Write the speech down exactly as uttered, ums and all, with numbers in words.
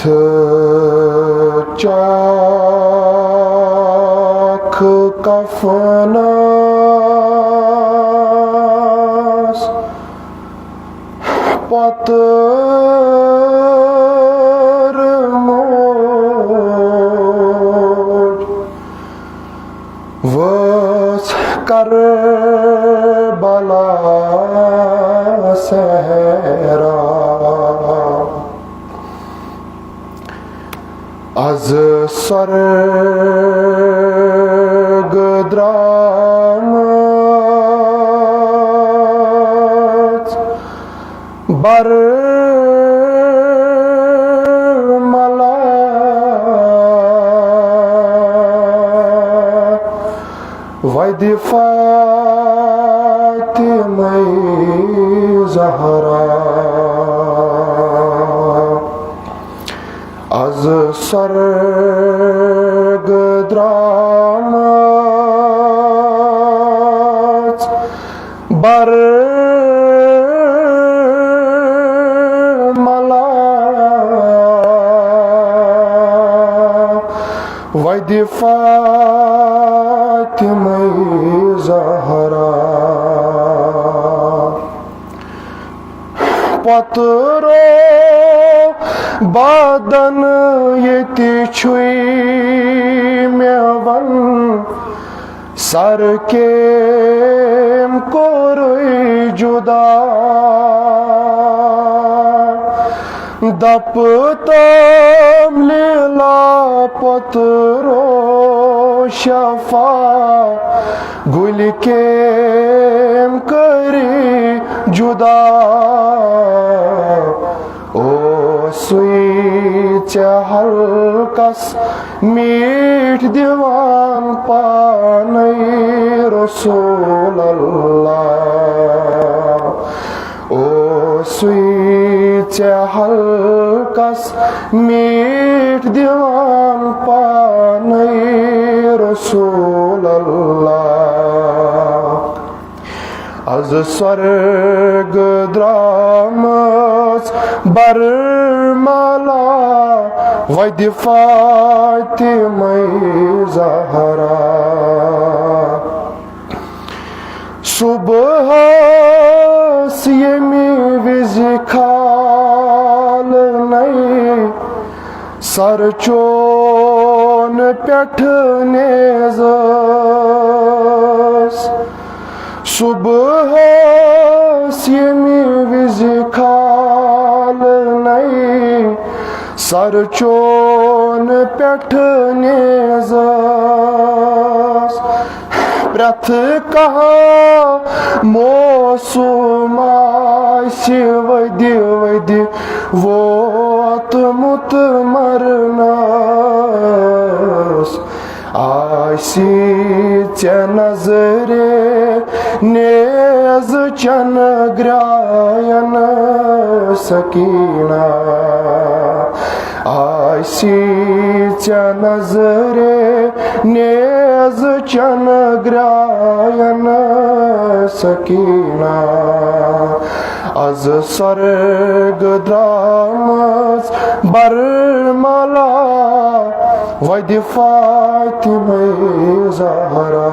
تہٕ چاکھ کفنس پۄتٕر موج وٲژ کربلا صحرا۔ از سۄرگہٕ درٛامٕژ برملا، وَدِ فاطمہ زہرا۔ از سۄرگہٕ درٛامٕژ برملا، وَدِ فاطمہ زہرا۔ پۄترو بدن ییٚتہِ چھُے مےٚ وَن، سر کٔمۍ کوٚرُے جدا۔ دپہٕ تام لیلا پۄترو شفا، گُلہِ کٔمۍ کٔری جدا۔ اوسُے ژےٚ حلقس میٖٹھۍ دِوان پانے رسول اللہ۔ اوسُے ژےٚ حلقس میٖٹھۍ دِوان پانے رسول اللہ۔ از سۄرگہٕ درٛامٕژ برملا، وَدِ فاطمہ زہرا۔ صبحس ییٚمہِ وِزِ کھالنَے سر چون پٮ۪ٹھ نیزس۔ صبحس ییٚمہِ وِزِ کھالنَے سر چون پٮ۪ٹھ نیزس۔ پرٛٮ۪تھ کانٛہہ موسم آسہِ ؤدِ ؤدِ ووتمُت مرنس، آسی ژےٚ نظرِ نیز چن گراین سکینہ۔ آسی ژےٚ نظرِ نیز چن گراین سکینہ۔ از سۄرگہٕ درٛامٕژ برملا، وَدِ فاطمہ زہرا۔